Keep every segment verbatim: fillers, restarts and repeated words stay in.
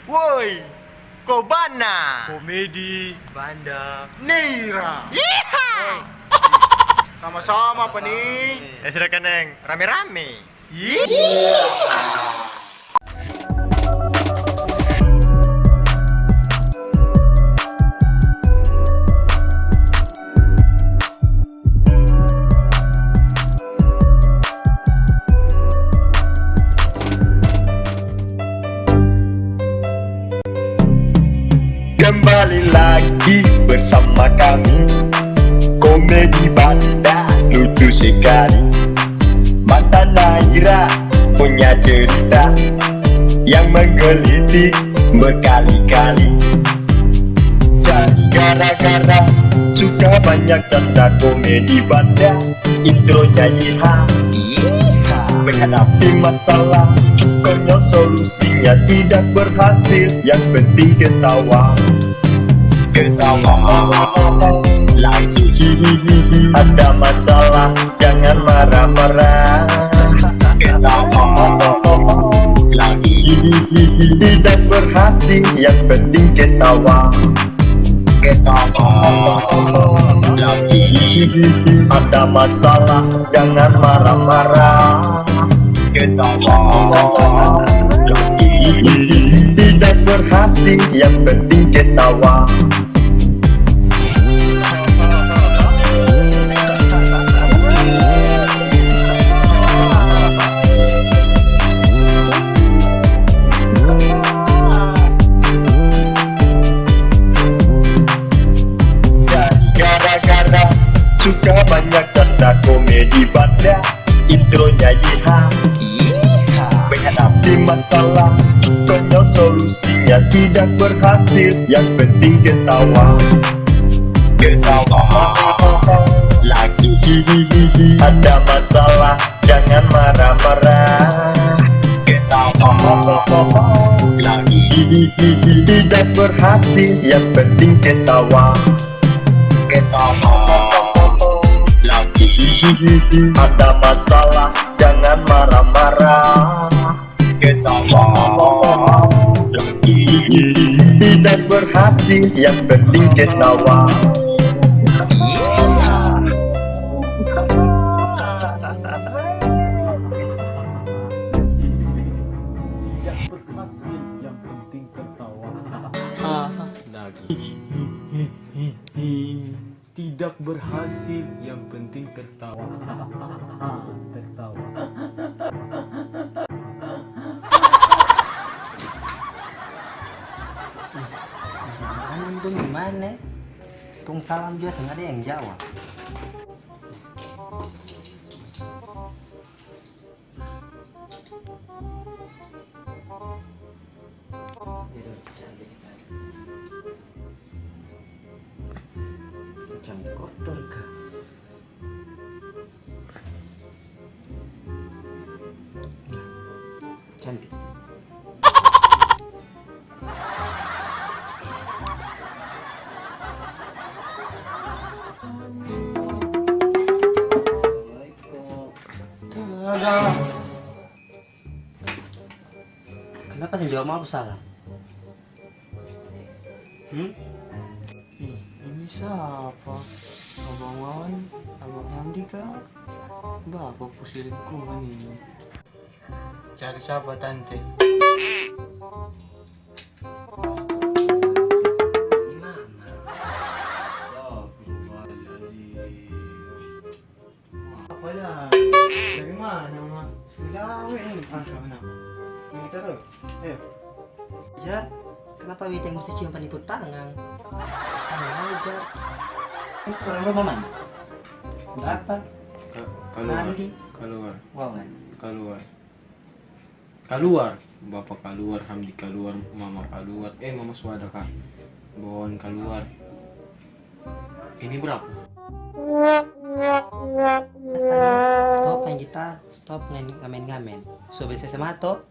Woi, Kobana. Komedi Banda Neira. Yeeha. Sama-sama, Pak, nih. Ya sudah, Kaneng. Rame-rame. Kembali lagi bersama kami, Komedi Banda lucu sekali. Mata Naira punya cerita yang menggelitik berkali-kali. Jadi gara-gara suka banyak canda Komedi Banda, intronya yeeha, menghadapi masalah konyol, solusinya tidak berhasil, yang penting ketawa. Ketawa lagi, hihihihi. Ada masalah, jangan marah-marah. Ketawa lagi, hihihihi. Tidak berhasil, yang penting ketawa. Ketawa lagi, hihihihi. Ada masalah, jangan marah-marah. Ketawa lagi, hihihihi. Tidak berhasil, yang penting ketawa. Jadi gara-gara suka banyak canda Komedi Banda, intronya yeeha, menghadapi masalah konyol, solusinya tidak berhasil, yang penting ketawa. Ketawa lagi, hihihihi. Ada masalah, jangan marah-marah. Ketawa lagi, hihihihi. Tidak berhasil, yang penting ketawa. Ketawa lagi, hihihihi. Ada masalah, jangan marah-marah. Ketawa lagi, hihihihi. Tidak berhasil, yang penting ketawa. Tidak berhasil, yang penting tertawa. Lagi. Tidak berhasil, yang penting tertawa. Tertawa. Anjing, gimana? Tong salam jua seng ada yang jawab. Macam kotor ka? Cantik. Kenapa seng jawab mau salam? Hmm? Ih, ini sapa? Abang Wawan, Abang Andi ka? Bapa pu selingkuhan ini. Cari sapa, Tante? Astagfirullahaladzim. Apa ya? Dari mana, Ma? Sudah lama ini. Ah, kenapa? Ini kita tuh. Ayo. Jar, kenapa beta yang mesti cium paniput tangan? Tangan aja. Terus orang rumah mana? Berapa? Ka-, kaluar. Mandi. Kaluar. Wawan. Kaluar. Kaluar, bapa kaluar, Hamdi kaluar, mama kaluar, eh, mama su ada ka, bawahan kaluar. Ini berapa? Stop main gitar, stop main ngamen-ngamen. So beres S M A to,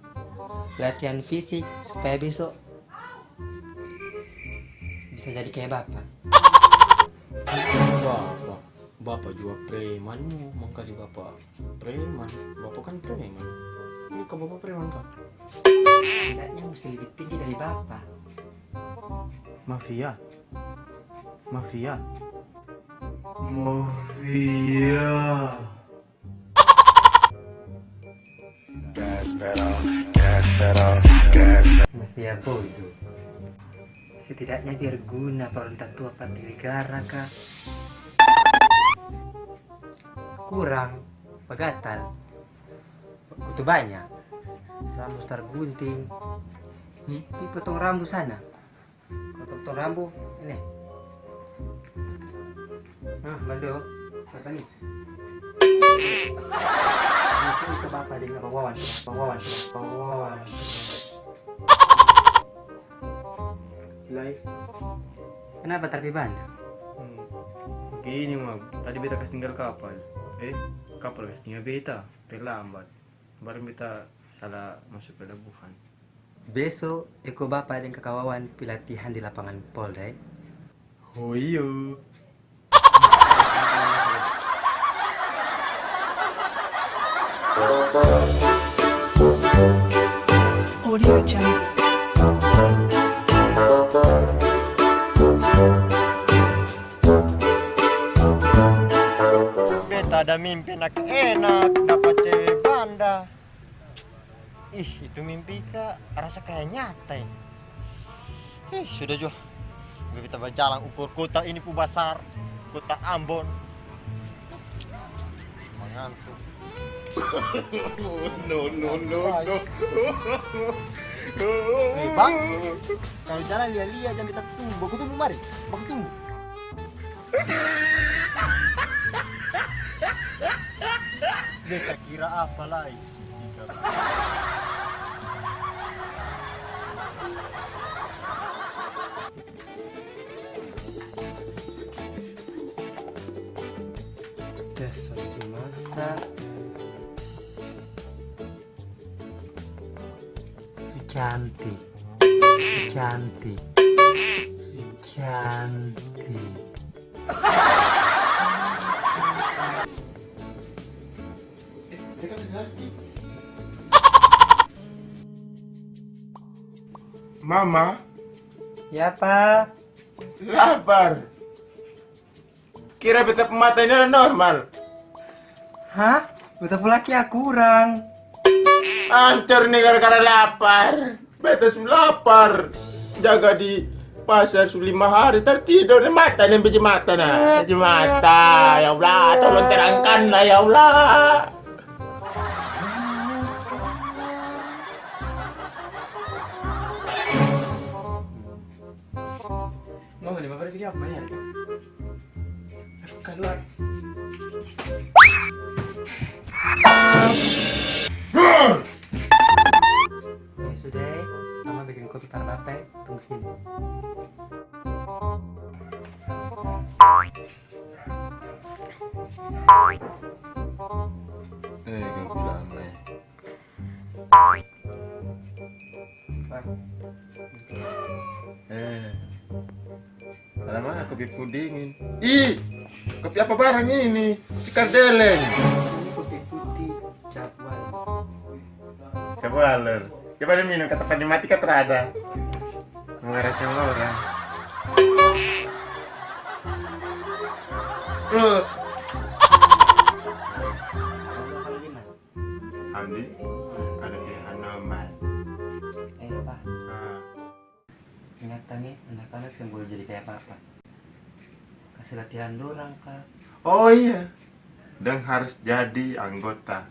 latihan fisik supaya besok bisa jadi kaya bapa. Bapa, bapa jua preman, mangkali bapa. Preman, bapa kan preman. Ih, kong bapa preman ka? Setidaknya musti lebih tinggi dari bapa. Mafia. Mafia. Mafia. Gas pedal, gas pedal, gas pedal. Mafia bodoh. Setidaknya biar guna pa orang tatua, pa di negara ka. Kurang, bagatal. Kutu banya. Rambu star gunting. Hmm? Pi potong rambu sana. Potong rambu ini. Nah, baliho. Apa ni? Ini ke bapa deng Abang Wawan. Abang Wawan. Abang Wawan. Lai. Kenapa tapi banda? Hmm. Begini, Mam. Tadi beta kas tinggal kapal. Eh, kapal kas tinggal beta. Terlambat. Barang beta salah maso pelabuhan. Beso iko bapa deng kaka Wawan pi latihan di lapangan Polda e. Ho iyo. Audio Jungle. Beta ada mimpi enak-enak, dapa cewe banda. Ih, itu mimpi ka rasa kaya nyata ini. Ih, sudah jua. Beta bajalang ukur kota ini pu basar, kota Ambon. Mangantuk. No, no, no, no. Hei, Bang, kalo jalan lia-lia jang beta tumbu, baku tumbu mari, baku tumbu. Beta kira apa lai? Dasar masa. Su cantik. Su cantik. Su cantik. Mama. Ya, Pa. Lapar. Kira beta pung mata ini ada normal? Hah? Beta pung laki akurang. Ancor ni gara-gara lapar. Beta su lapar. Jaga di pasar su lima hari, tar tidor ni mata ni, biji mata na. Biji mata, ya Allah, tolong terangkanlah, ya Allah. Mama ni, Mama pergi apa, Maya? Aku keluar. Ya sudah, Mama bikin kopi par Bapa, tunggu sini. Eh, kau bilang, eh. Eh, alamak, kopi pudingin. Ih, kopi apa barang ini? Cikar deleng. Ini kopi putih cap waler. Cap waler. Coba deh minum, kata Fandi mati kan terada. Mengarah semua orang. Eh. Aldi, ada pilihan nomor. Eh, Pa. Ah. Ingat tadi, anak-anak seng boleh jadi kaya Papa. Kasi latihan dorang, ka. Oh iya, dong harus jadi anggota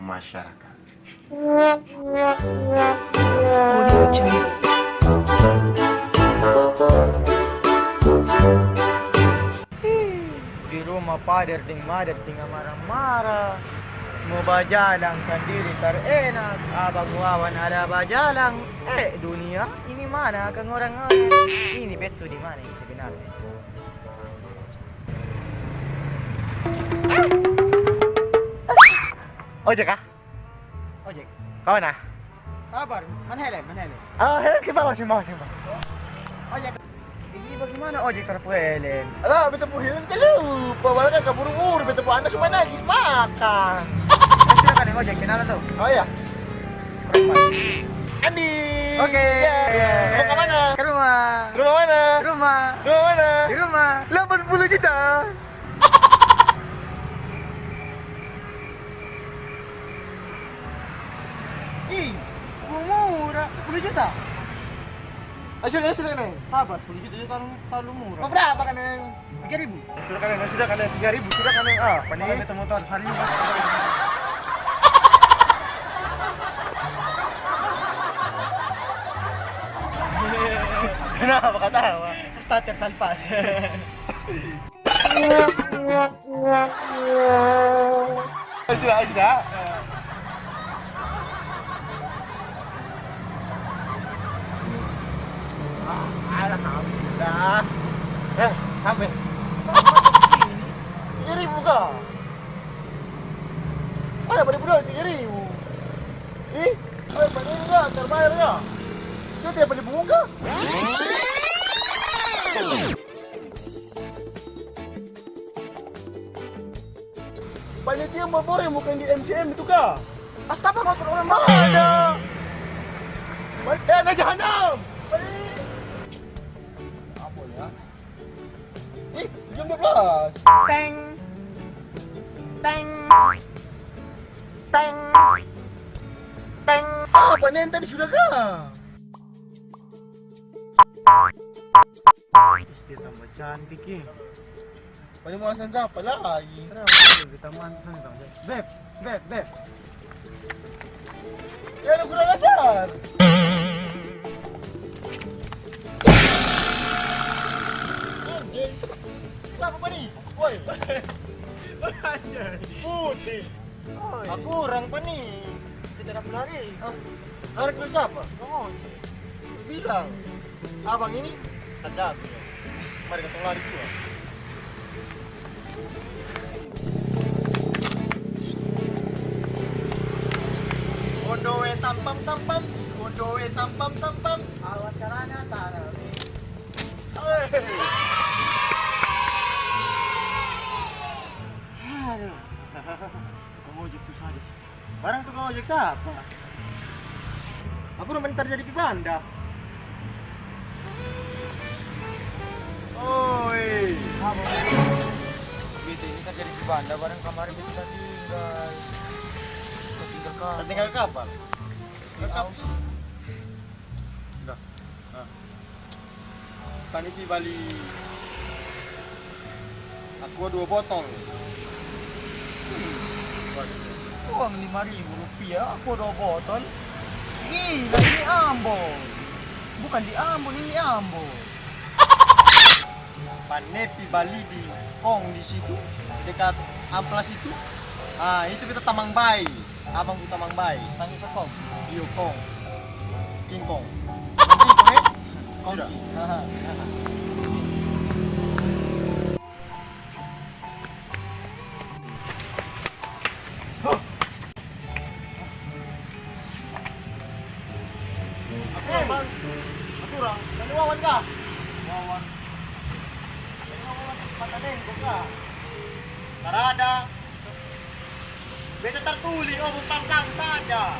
masyarakat. Audio Jungle. Di rumah pader deng mader tinggal mara-mara. Mo bajalang sandiri tar enak, abang Wawan ada bajalang. Eh, dunia ini mana akang orang-orang? Ini bet su di mana ini sebenarnya? Ojek kah? Ojek. Kawan ah? Sabar, mana helm, mana helm? Ah, helm seng bawa, seng bawa, seng bawa. Ojek. Ini bagaimana ojek tanpa helm? Alah, beta pung helm ka lupa, padahal kan kaburu-buru, beta pung anak su manangis, makang. Eh, sudah kali, Ojek, kenalan dong. Oh iya. Andi. Oke. Yeay. Mau ke mana? Ke rumah. Rumah mana? Rumah. Rumah mana? Di rumah. Delapan puluh juta. Ih, murah. Sepuluh juta? Ah, sudah, sudah, Neng. Sabar, sepuluh juta itu terlalu, terlalu murah. Mau berapa, Neng? Tiga ribu. Sudah, Neng, sudah, Neng. Tiga ribu, sudah, Neng. Ah, apa nih? Kalau beta motor, saribu. Kenapa ketawa? Starter tanpa. Ayo, sudah, ayo, sudah. Ah, alah, kami sudah. Eh, sampai. Masa di sini? Tiga ribu kah? Mana boleh berdoa tiga ribu? Ih, ayo, paling enggak, terbayar enggak? Dia tiap beli bunga kah? Panitia mau boreng bukan di M C M itu kah? Astaga, motor orang mana? Ada. Eh, anak jahanam. Apa ya? Ih, sejam dua belas. Teng. Teng. Teng. Teng. Ah, panen tadi sudah kah? Ih, dia tambah cantik, ih. Paling mau alasan siapa lagi? Kenapa? Kita mantan tambah cantik. Beb, beb, beb. Ya, lu kurang ajar. Anjing. Siapa, Pani? Woi. Anjing. Putih. Oi. Aku orang, Pani. Kita dapat lari. As-, lari ke siapa? Kamu. Bilang, abang ini tak jago. Mari katong lari jua. On the way tampam sampam, on the way tampam sampam. Awas caranya tarami. Hei. Aduh. Tukang ojek tu saja. Barang tukang ojek sapa? Aku dong bentar jadi pi Banda. Oi. Apa? Beta ini kan jadi pi Banda, barang kamari beta tinggal. Tinggal kapal. Tinggal kapal. Tinggal kapal. Dah. Nah. Pani pi bali Aqua dua botol. Hmm. Uang lima ribu rupiah, Aqua dua botol. Gila, ini Ambon. Bukan di Ambon, ini Ambon. Pane pi bali di Kong di situ, dekat Amplas itu. Ah, itu beta tamang bae. Abang pung tamang bae. Panggil sa Kong. Iyo, Kong. King Kong. King Kong, eh? Kong. Sudah. Aha, aha. Huh. Aturang, Bang. Aturang. Dari Wawan kah? Wawan. Dari Wawan, Mata Dengkok kah? Tarada. Beta tar tuli, oh, bumbang saja.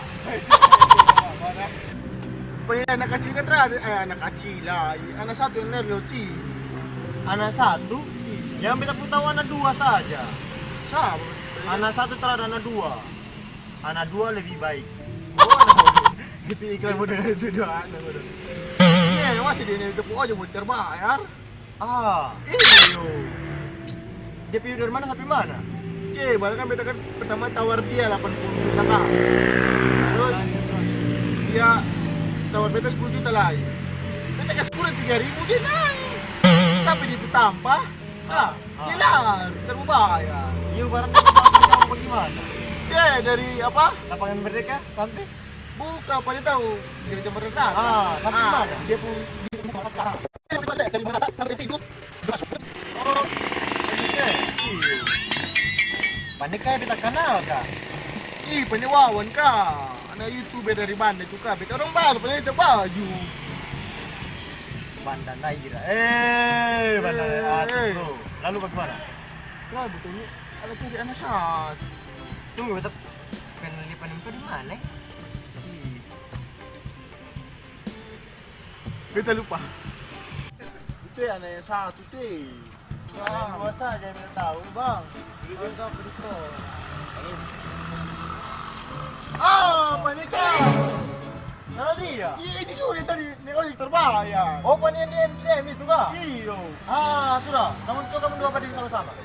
Supaya anak kacil kan terakhir, eh, anak kacil lai. Anak satu yang dari Loci. Anak satu? Iya. Yang beta pung tau anak dua saja. Sama. Anak satu terakhir, anak dua. Anak dua lebih baik. Oh, anak dua. Itu iklan model itu dua anak model. Iya, masih di ini, itu pun aja mau terbayar. Ah. Iyo. Dia pi dari mana sampe mana? Ye, barang kan beta kan pertama tawar dia delapan puluh juta kan. Terus dia tawar beta sepuluh juta lai. Beta kas kurang tiga ribu, dia nae. Sampe dia pi tampa, ah, dia lari, tar mo bayar. Iyo, barang dia pi tampa jauh bagimana? Ye, dari apa? Lapangan Merdeka sampe? Bukan, apa dia tau? Gereja Merdeka. Ah, sampe di mana? Dia pung, dia pung, dari mana? Sampe di Piduk. Oh, iya. Pande kaya beta kanal ka. Ih, pande Wawan ka. Anak youtuber dari mana itu ka? Beta orang baru, pande beta baju. Banda Naira. Eh, Banda Naira. Eh. Asik, bro. Lalu bagaimana? Lah, betulnya ada cari anak satu. Tunggu, beta pengen Panempa di mana, eh? Beta lupa. Itu yang satu tu, eh. Yang dua saja yang beta tahu. Bang, harga beli tol. Ah, Pak Niko. Salah dia. Iya, ini sudah tadi naik ojek terbayar. Oh, Pak, ini M C M itu kah? Iyo. Ah, sudah. Kamu coba dua banding sama-sama.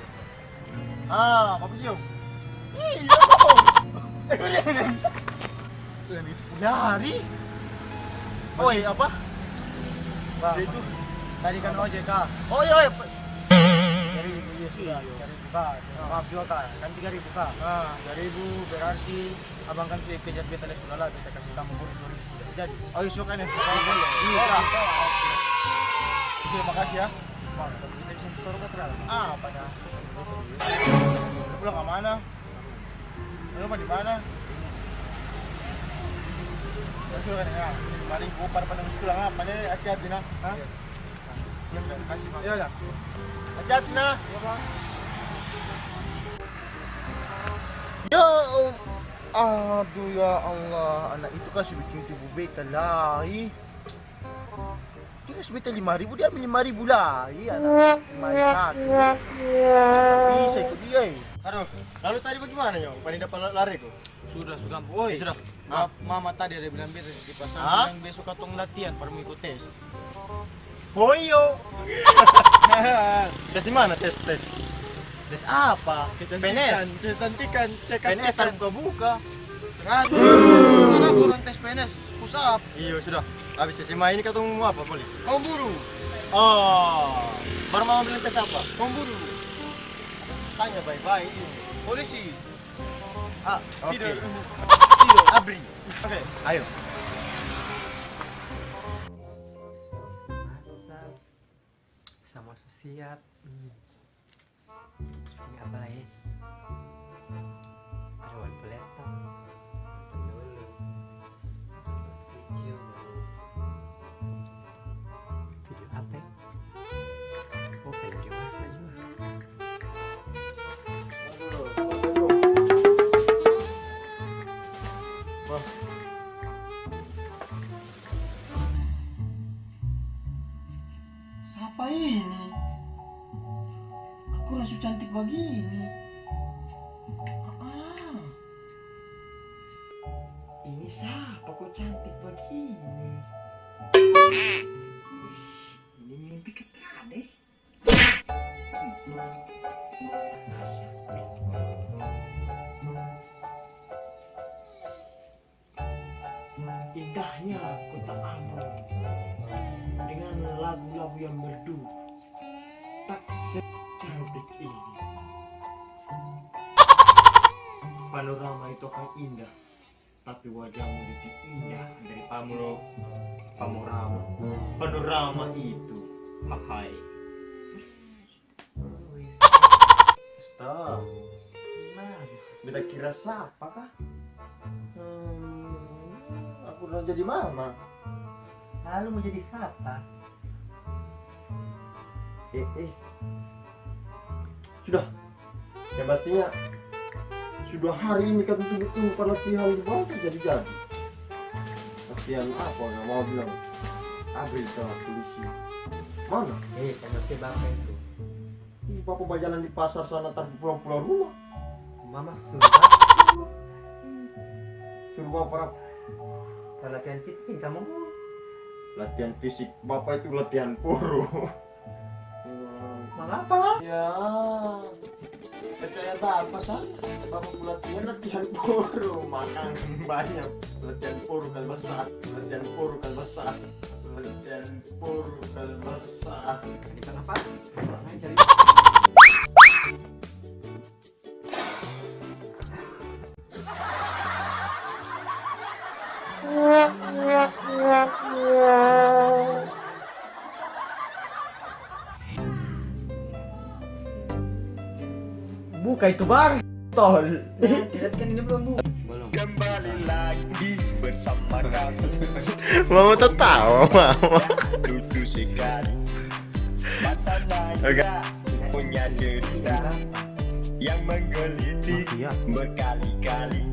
Ah, bagus, yo. Iya, dong. Eh, kau lihat, kan? Yang itu punya hari. Oi, apa? Bang, itu tadi kan ojek, kah? Oh, iya, iya. Tiga ribu, iya, sudah. Iya. Tiga ribu, kah? Maaf juga, kah? Kan tiga ribu, kah? Ah. Tiga ribu berarti abang kan sudah kejar beta, sudah lah, beta kasih tambah bonus dua ribu, sudah jadi. Oh, iya, suka nih. Iya, iya. Terima kasih, ya. Bang, tapi kita bisa setor, kah, terang? Ah, apa, dah? Pulang ke mana? Lu mah di mana? Ya sudah kan, ya. Mari gua pada pada pulang apa nih? Hati-hati, nah. Hah? Iya, iya. Kasih, Bang. Iya, iya. Hati-hati, nah. Iya, Bang. Ya, Om. Aduh, ya Allah, anak itu kan su biking tubuh beta lai. Dia kasi beta lima ribu, dia ambil lima ribu lai, anak. Main satu. Bisa ikut dia, eh. Aduh, lalu tadi bagaimana, Nyong? Pani dapa la-, lari ko? Sudah, su gampang. Oi, eh, sudah. Ma-, mama tadi ada bilang beta di pasar, bilang besok katong latihan, par mo iko tes. Hoyo. Tes di mana tes, tes? Tes apa? Kecantikan, P N S. Kecantikan, cek P N S kecantikan. Tar buka-buka. Seratus. Mana orang tes P N S? Push up. Iyo, sudah. Habis S M A ini katong mau apa, Poli? Kaum buruh. Oh, baru mau bilang tes apa? Kaum buruh. Tanya baik-baik ini. Polisi. Ah, oke. Tidak. Tidak. Abri. Oke, ayo. Sama su siap. Hmm. Ini apa lagi? Ada wan peleta. Nonton dulu. Video dulu. Video apa, ya? Oh, film dewasa juga. Wah. Sapa ini? Aku rasa cantik bagini. Ah, ah. Ini sapa kok cantik bagini? Ih, ini mimpi ka tadi. Indahnya kota Ambon dengan lagu-lagu yang merdu, tak secantik ini. Panorama itu akan indah, tapi wajahmu lebih indah dari pamoro-, pamorama, panorama itu. Hahai. Stop. Beta kira sapa kah? Hmm, aku udah jadi mama. Lalu mau jadi sapa? Eh, eh. Sudah. Yang pastinya, sudah hari ini katong tunggu-tunggu par latihan di bawah tuh jadi-jadi. Latihan apa? Nggak mau bilang. Abri sama polisi. Mana? Eh, sama si Bapa itu. Ih, Bapa bajalan di pasar sana, tar pulang-pulang rumah. Mama suruh Bapa. Suruh Bapa apa? Latihan fisik sama. Latihan fisik. Bapa itu latihan poro. Mangapa? Ya, percaya bapa sa, bapa pung latihan, latihan poro, makang banyak, latihan poro kali basar, latihan poro kali basar, latihan poro kali basar. Ini kenapa? Ngajar. Buka itu bar, tol. Nah, lihat kan ini belum, Bu. Belum. Kembali lagi bersama kami. Mama tertawa, Mama. Lucu sekali. Mata Najla. Oke. Punya cerita yang menggelitik berkali-kali.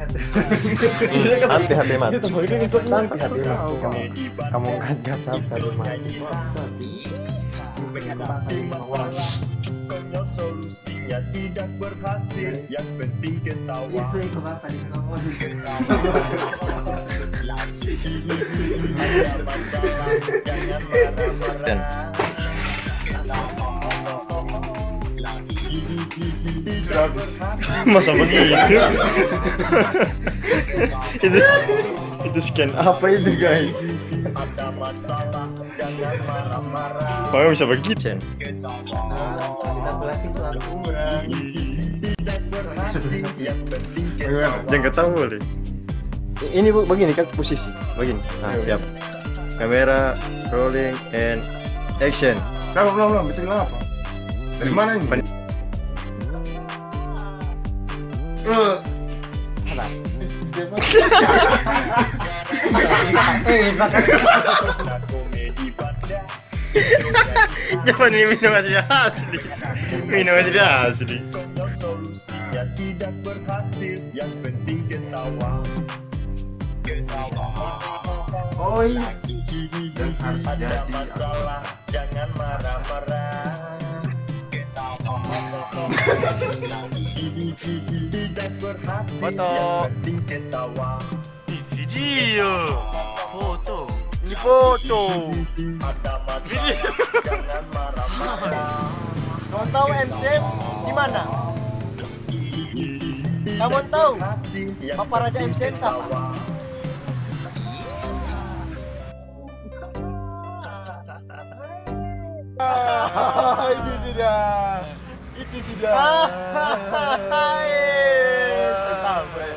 Sampe H P mati. Sampe H P mati. Kamu, kamu angkat, sampe H P mati. Konyol solusinya tidak berhasil, yang penting ketawa. Ketawa. Ada masalah, jangan marah-marah. Ketawa. Masa begitu? Itu, itu scan apa itu, guys? Ada masalah. Bagaimana bisa begitu? Bagaimana? Jangan ketawa boleh. I-, ini, Bu, begini kan posisi. Begini. Nah, iya, siap. Kamera, rolling, and action. Belum, belum, belum. Betul apa? Dari mana ini? Pen- Eh. Apa? Eh, makan. Jaman ini minum asli, asli. Minum asli, asli. Solusinya tidak berhasil, yang penting ketawa. Ketawa. Oh, iya. Dan harus ada jadi masalah. Jangan marah-marah. Tidak berhasil, foto. Yang penting ketawa. Ih, video. Foto. Ini foto. Ada masalah, video. Jangan marah-marah. Mau tahu M C M di mana? Kamu tahu? Papa Raja M C M siapa? Itu sudah. Itu sudah. Tahu, bre.